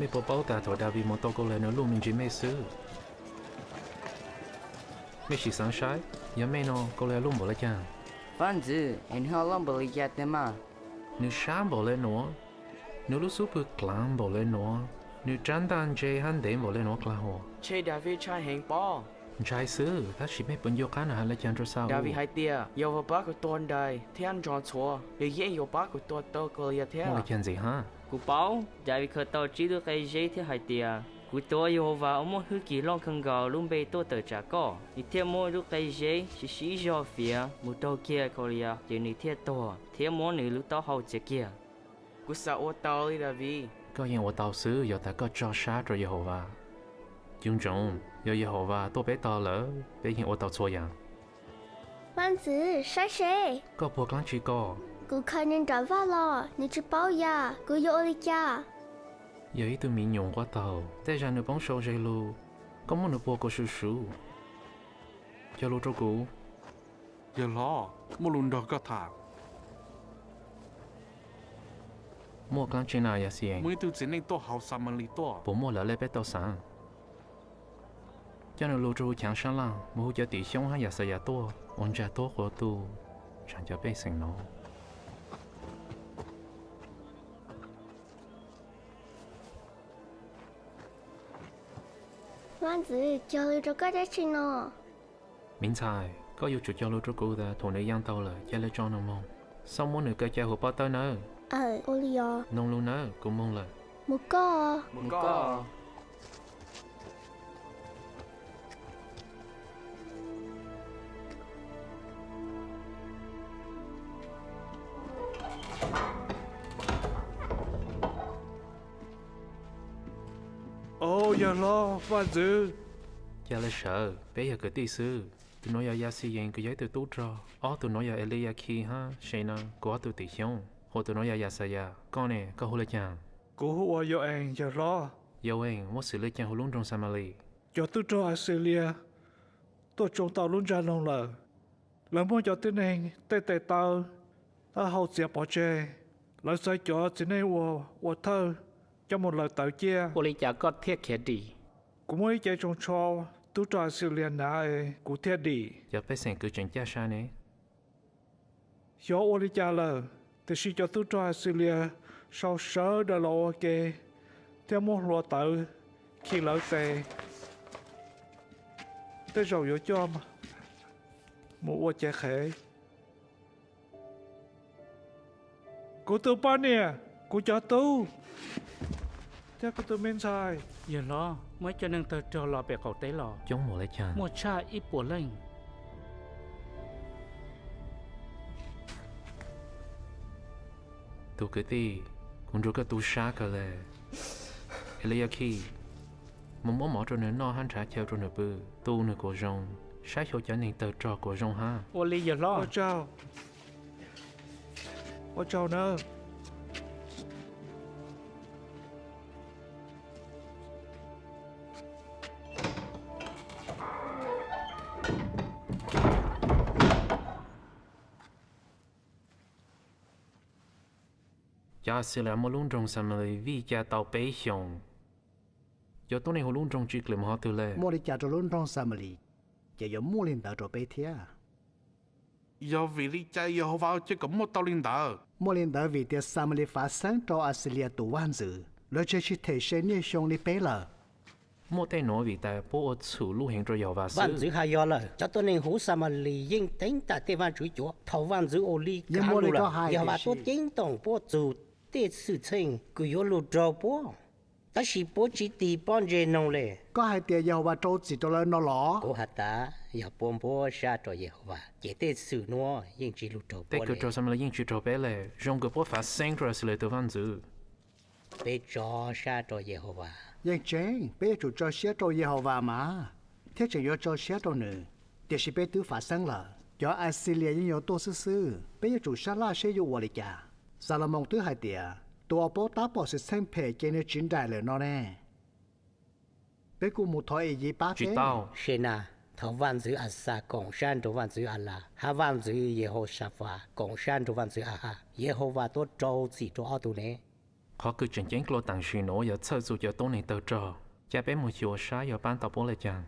Mej puas paub tas thaum Daviv mus tau Kaulais nws luj me ntsis mej xwb? Mej sim xaav saib, yog mej no Kaulais luj npaum le caag? Vaaj ntxwv, es nwg ho luj npaum le caag tiag mas? Nwg sab npaum le nuav, nwg lub xub pwg dlaav npaum le nuav, nwg rab ntaj ntse hab ntev npaum le nuav dlaag huv. Ntshe Daviv ntshai heev pob. Ntshai xwb, tab sis mej puas ncu qab nwg has le caag rua Xa-ules? Daviv hais tias, Yog Vajtswv pab kuv tuag nraim thiab ntso ntxhuav, nws yeej yuav pab kuv tua tau Kaulais thiab. Muaj le caag ntxim hab? Kuv paub, Daviv khaws tau tsib lub qe zeb thiab hais tias, Kuv tuav Yehauvas uas muaj hwj chim loj kawg nkaus lub npe tuaj tawm tsam koj. Nws thiaj muab lub qe zeb sib sib zog fiav mus raug kiag Kaulais, ces nws thiaj tuag thiab muab nws lub taub hau txiav kiag. Kuv xav ua tau li Daviv. Koj yeej ua tau xwb yog tas koj tso sab rua Yehauvas. Cim ntsoov, yog Yehauvas tuaj peb tog lawm, peb yeej ua tau txhua yaam. Vaaj ntxwv, saib seb. Koj puag dlaab tsi ko? Kuv khaws nws nram vaj los, nws tsi paub ya, kuv yuav ua li cas? Yog ib tug miv nyuas nquab taug, tej zag nws poob sau zes lug, koj muab nws puag kuas su su. Cog lug rua kuv. Yawg hlob, muaj lug nrog koj tham. Muaj dlaab tsi na Yaxayee? Muaj ib tug txiv neej tuaj hauv Xamalis tuaj. Puas muaj lawv le peb tau xaav? Coj nws lug rua huv Chaav Sab Laaj, mus hu cov tim xyoob hab Yaxayas tuaj ua ntsa tuab quas tu tsaam cov pej xeem no. Vaaj ntxwv, cog lug rua koj dlaab tsi no? Miv ntxhais, koj yuav tsum cog lug rua kuv tas thaum nws yaa tau lawm ca le tso nws moog. Xob muab nws kaw ca huv pob tawb nawb. Aw, ua li os. Noog lug nawb, kuv moog lawm. Mus koj. Au, yawg hlob, vaj ntxwv. Ca le sawv, peb yog kwv tij xwb. Tug nuav yog Yaxayees, kuv yog ib tug tub rog. Ob tug nuav yog Eliyakhis hab Senaa, kuv ob tug tim xyoob. Hos tug nuav yog Yaxayas. Koj ne, koj hu le caag? Kuv hu ua Yau-ees, yawg hlob. Yau-ees, muaj xwm le caag huv lub nroog Xamalis? Cov tub rog Axilias tuaj tsoo tau lub ntsa noog lawm. Lawv muab cov tib neeg tej tes taw taub hau txiav pov tseg. Lawv xaiv cov txiv neej uas ua thawj coj mus lawv tawv ciaj. Ua li cas koj thiaj khiav dim? Kuv muaj ib ce tsoos tsho tub rog Axilias hnav es kuv thiaj dim. Cov pej xeem kwv tseem caj sa ne. Xyov ua li cas lawm, tiam sis cov tub rog Axilias sau sawv daws los ua ke thiab muab hlua tawv khi lawv tes. Tej zaum yuav coj mus ua cev qhev. Kuv tus poj niam, kuv cov tub, thiab kuv tus me ntxhais. Yawg hlob, muaj ib co neeg tawg rog los pem qaum teb los. Coob mus le caag? Muaj tshaj ib puas leej. Tus kwv tij, kuv nrug koj tu sab kawg le. Eliyakhis, mus muab mov rau nws noj hab nrhav chaw rau nws pw, tu nws kom zoo, saib xyuas cov neeg tawg rog kom zoo hab. Ua li yawg hlob. Ua tsaug nawb. Cov Axilias muab lub nroog Xamalis vij ca tau peb xyoos. Cov tuab neeg huv lub nroog tsi kws mus qhov twg le? Muaj li cas rau lub nroog Xamalis, ces yuav muaj li ntawd rau peb thiab. Yog vim li cas Yehauvas ua cia kom muaj tau li ntawd? Muaj li ntawd vim tias Xamalis fav xeeb rau Axilias tus vaj ntxwv, lawv tseg tsis them se niaj xyoo li peb lawm. Muaj tej nuav vim tas puab ua txhum luj heev rau Yehauvas xwb. Vaj ntxwv has yog lawm, cov tuab neeg huv Xamalis yeej teev tam tej vaj ntxwv cuav. Thaum vaj ntxwv ua li kag lug lawm, Yehauvas tuab ceeb toom puab txug tej xwm txheej kws yuav lug raug puab, tab sis puab tsi tig pob ntseg noog le. Koj hais tias Yehauvas rau txim rau lawv no los? Kuv has tas, yog puab npuab sab rau Yehauvas ces tej xwm nuav yeej tsi lug raug puab le. Tej kws raug Xamalis yeej tsi raug peb le, zoo kws puab fav xeeb rau Axilias tus vaj ntxwv. Peb tso sab rau Yehauvas. Yeej tseeb, peb yuav tsum tso siab rau Yehauvas mas, thiab tseem yuav tso siab rau nws. Tiam sis peb twb fav xeeb lawm, cov Axilias yeej yuav tuaj xwb xwb. Peb yuav tsum sab laj seb yuav ua li cas. Xalumoos twb hais tias, tus uas paub tab tom xwm txheej phem ces nws tsiv nraim lawm no ne. Peb kuj mus thov Iyiv pab peb. Senaa, thov vaj ntxwv Axas koom sab nrug vaj ntxwv Alais, hab vaj ntxwv Yehausafas koom sab nrug vaj ntxwv Ahaj. Yehauvas tuab rau txim rau ob tug ne. Qhov kws tseem ceeb dlua taam sim nuav yog txhawj txug cov tuab neeg tawg rog. Ca peb moog xyuas saib yuav paab tau puab le caag.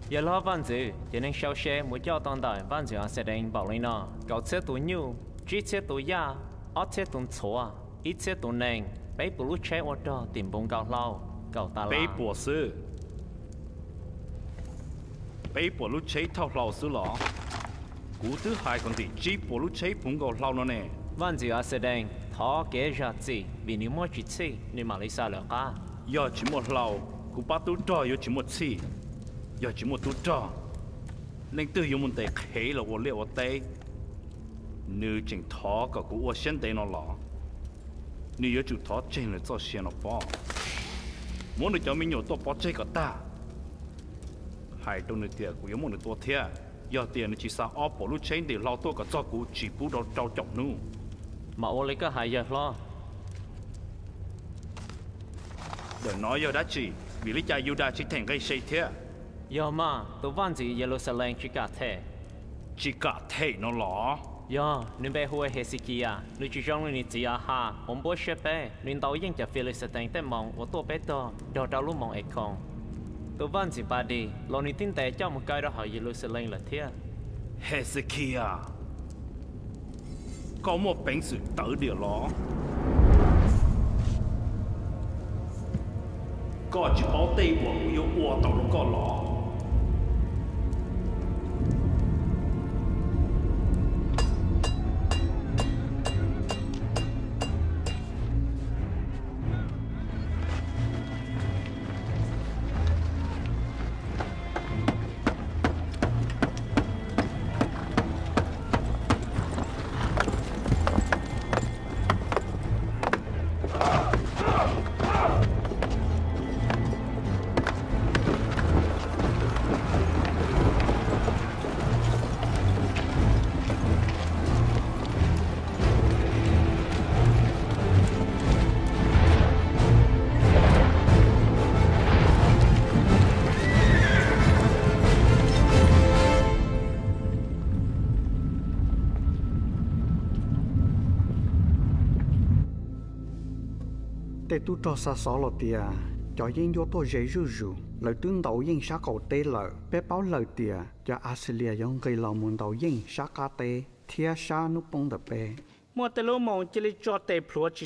Yawg hlob Vaaj Ntxwv, cov neeg sau se muab coj tau ntawm Vaaj Ntxwv As Xas Dees npaum le no: kaum txhiab tus nyuj, tsib txhiab tus yaj, ob txhiab tus ntxhuav, ib txhiab tus nees, peb puas lub tsheb ua rog tim npoo nkaus hlau, kaum tas las. Peb puas xwb. Peb puas lub tsheb thauj hlau xwb los? Kuv twb hais kom ntim tsib puas lub tsheb puv nkaus hlau no ne. Vaaj Ntxwv As Xas Dees, thov kev zam txim, vim nws muaj tsis txhij nws mam li xa lawv qab. Yog tsis muaj hlau, kuv pab tub rog yuav tsis muaj txhij. Yog tsis muaj tub rog, leej twg yuav mus ntes qhev los ua liaj ua teb? Nws tseem thov kom kuv ua siab ntev no los? Nws yuav tsum thov tseg nws txoj sia no pob. Muab nws cov me nyuam tuaj pov tseg kom tag. Hais rau nws tias kuv yuav muab nws tua thiab, yog tias nws tsis xa ob puas lub tsheb ntim hlau tuaj kom txog kuv tsis pub rau rau caum hnub. Mas ua li koj hais, yawg hlob. Ntawm no yog dab tsi? Vim li cas Yudas tsis them nqe se thiab? Yog mas, tus vaj ntxwv Yeluxalees tsis kam them. Tsis kam them no los? Yog, nws npe hu ua Hexekiyas, nws tsis zoo li nws txiv Ahas uas npuab siab peb. Nws ntaus yeej cov Filixitees tej moos uas tuaj peb tog nrog rau lub moos Ekhoos. Tus vaj ntxwv Padis los nws twb ntes coj mus kaw rau hauv Yeluxalees lawm thiab. Hexekiyas, koj muaj peev xwm tawv diam los? Koj tsis paub tej uas kuv yuav ua tau rau koj los? Tej tub rog xa xov los tias cov yeeb ncuab tuaj ze zuj zus, lawv twb ntaus yeej sab qaum teb lawm. Peb paub lawm tias cov Axilias yuav nqis los mus ntaus yeej sab qab teb thiab sab hnub poob ntawm peb. Muaj tej lub moos cia li tso tes plhuav tsis